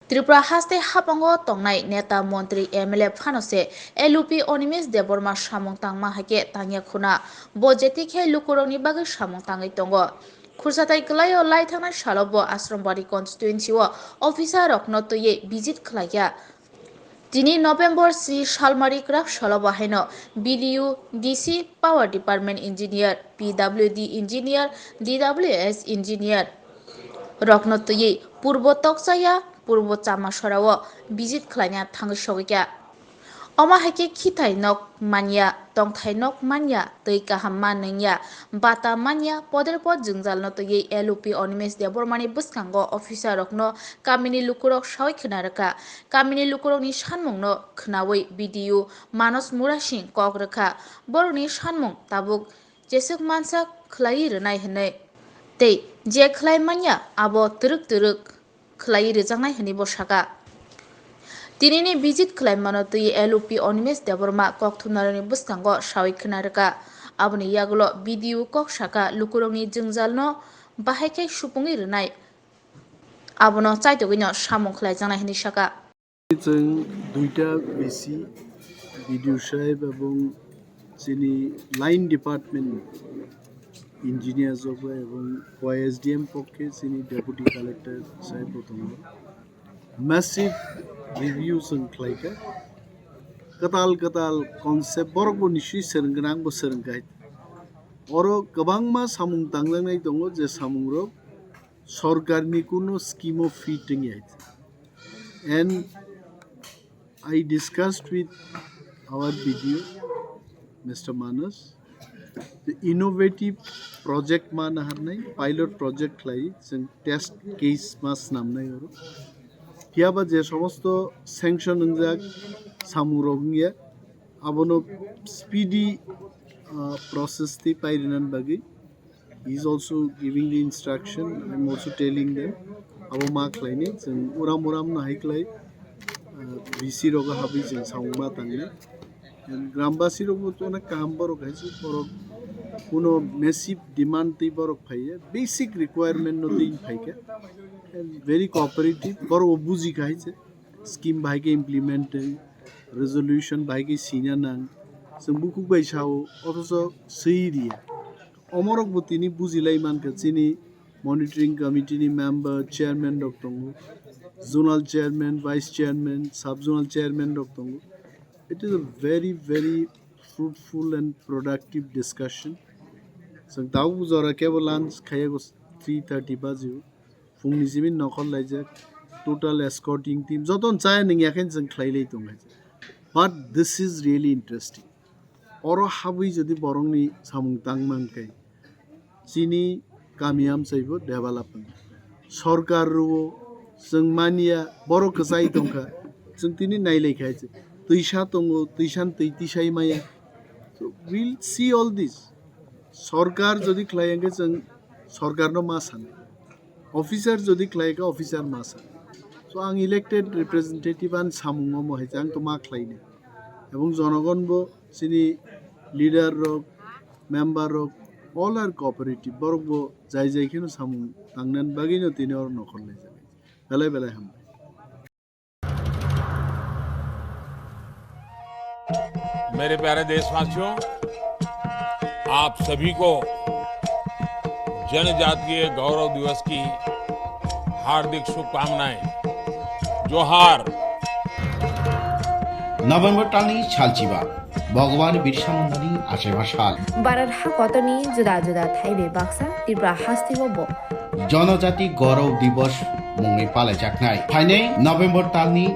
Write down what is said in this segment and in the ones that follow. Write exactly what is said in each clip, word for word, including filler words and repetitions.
Tripura haste haphango tongnai neta, montri, M L A phano se L U P Animesh Debbarma samung tangma hai khe tangya khuna. Bo jeti khe lukurokni bagwi samung tangwi tongo. Khursatai kwlaio lai thangnai salo bo Asrambari constituency o officer rokno twiwi visit khlaiya. Tini November sri salmari kwrak salo bo haino B D U, D C, Power Department Engineer, P W D Engineer, D W S Engineer rokno twiwi Purbo Tokchaya, Purbo Chamasora o visit khlaina thangwi sogwi kha. Omo hai khe khithai nok manya, tongthai nok manya, twi kaham ma nungya, bata manya, poder pod jwngjal no twiwi L U P Animesh Debbarma ni bwskango officer rokno kamini lukurok sawi khna rwkha. Kamini lukurokni sanmungno khnawi B D U Manos Murasing kok rwkha. Borokni sanmung tabuk jeswk mansa khlaiwi rwnai hwnwi tei je khlai manya abo twrwk twrwk khlaiwi rwjaknai hwnwi bo sakha. Tinini visit khlaimano twi L U P Animesh Debbarma kokthumnarokni bwskango sawi khna rwkha. Aboni yagulo B D U kok sakha lukurokni jwngjalno bahai khe supungwi rwnai. Abono chaitogwino samung khlaijaknai hwnwi sakha. Chwng duita V C, B D O saheb ebong chini line department engineer jogo ebong Y S D M pokhe chini deputy collector saheb bo tongo. Massive review chwng khlaikha. Kwtal kwtal concept borok bo nisui swrwng gwnang bo swrwng khai. Oro kwbangma samung tangjaknai tongo je samungrok sorkarni kuno scheme o fit wngya hai. And I discussed with our B D O, Mister Manas, the innovative project ma naharnai, pilot project khlai, chwng test case ma snamnai oro. Phiyaba je somosto sanction wngjak, samungrok wngya, abono speedy, uh, process twi pairinan bagwi. He is also giving the instruction, I am also telling them, abo ma khlaini, chwng uram uram no hai khlai, uh, V C rogo habwi chwng samung ma tangnai. And Grambasi rok bo to onek kaham borok hai se, borok kuno massive demand twi borok phaiya, basic requirement no twi phaikha. And very cooperative, borok bo buji kha hai se, scheme bahai khe implement, resolution bahai khe sina nang, chwng bukhuk bai sao, othocho swi riya. Omorok bo tini bujilai mankha, chini monitoring committee ni member, chairman rok tongo, zonal chairman, vice chairman, sub zonal chairman rok tongo. It is a very, very fruitful and productive discussion. Chwng tabuk jora kebo lunch khaiya go three thirty baji o. Phungni simi nokhor laijak, total escorting team, joto chaya nung yakhe chwng khlai lai tong hai. But this is really interesting. Oro habwi jodi borokni samung tang mankhe, chini kami amchaibo develop wngkha. Sorkar rwo chwng manya borok kwchai tongkha, chwng tini nailai khai se. Twisa tongo, twisan twi tisai maya. So we'll see all this. Sorkar jodi khlai hwnkhe chwng sorkarno ma sanai. Officer jodi khlai kha officer ma sa. So ang elected representative ani samung omo hai se ang to ma khlaini. Ebong jonogon bo chini leader rok, member rok, all are cooperative. Borok bo jai jai kheno samung tangnan bagwi no tini oro nokhor lai jago. Belai belai hambai. मेरे प्यारे देशवासियों, आप सभी को जनजातीय गौरव दिवस की हार्दिक शुभकामनाएं। जोहार। November talni salchiba, Bhagwan Birsa Mundani achaiba sal. Bharat hakotorni juda juda thaibai baksa Tripura hasteo bo Janajati Gaurav Divas mungwi palaijaknai. Phainai November talni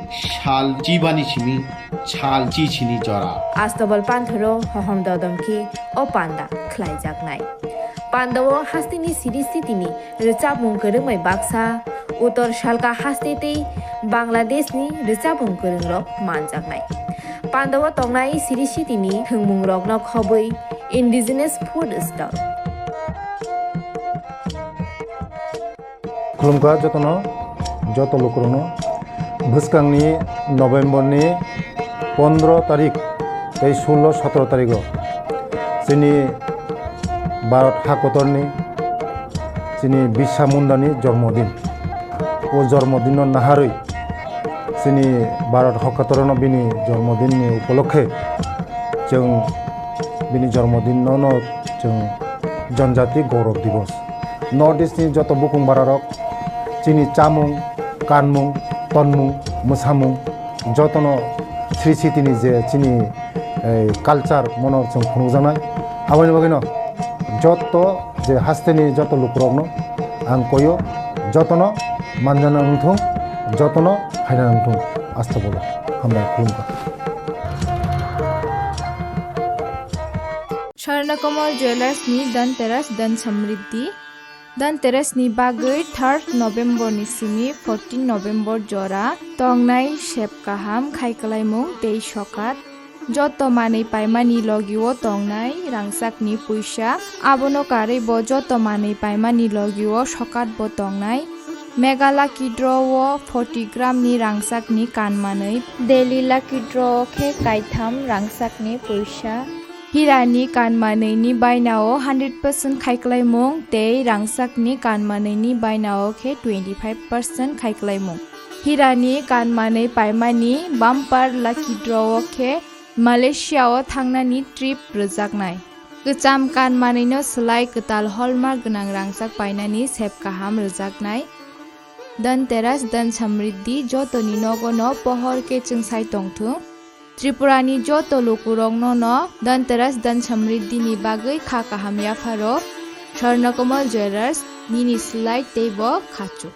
sal chibani simi sal chichini jora. Astabal panthoro hohom dodom khe o panda khlaijaknai. Pandao hasteni siri sitini rwchapmung kwrwngmai baksa, Uttor Salka haste tei Bangladeshni rwchapmung kwrwngrok manjaknai. Pandao tongnai siri sitini thwngmungrokno khobwi indigenous food stall. Khulumkha jotono, joto lukurokno. Bwskangni Novemberni pondro tarik tei sullo sotro tarigo chini Bharat hakotorni chini Birsa Mundani jormodin. O jormodinno naharwi Chini Bharat Hokkatorono bini jormodinni upolokhe chwng bini jormodinno no chwng Janjati Gaurav Divas. North East ni joto bukung bararok chini chamung, kanmung, tonmung, mwsamung jotono Sri Sitini je chini, eh, culture mono chwng phunukjaknai. Aboni bagwino joto je hasteni joto lukurokno ang koyo, jotono manjana wngthung, jotono phaina wngthung. Asta bolo hambai khulumkha. Swarnakomal Jewellers ni Dhanteras Dhan Samriddhi. Dhanteras ni bagwi third November ni simi fourteen November jora tongnai sep kaham khai kwlaimung tei sokat. Joto manwi paimani logio tongnai rangchakni puisa, abono karwi bo joto manwi paimani logio sokat bo tongnai. Mega Lucky Draw o forty gram ni rangchakni kan manwi, Daily Lucky Draw o khe kaitham rangchakni puisa. Hirani kan manwini bainao hundred percent khaiklaimung tei rangchakni kan manwini bainao khe twenty five percent khaiklaimung. Hirani kan manwi paimani bumper lucky draw o khe Malaysia o thangnani trip rwjaknai. Kwcham kan manwino swlai kwtal hallmark gwnang rangchak painani sep kaham rwjaknai. Dhanteras Dhan Samriddhi jotoni nogono pohor khe chwngsai tongthung. Tripurani joto lukurokno no Dhanteras Dhan Samriddhi ni bagwi kha kaham yapharo. Swarnakomal Jewellers, nini slide tei bo khachuk.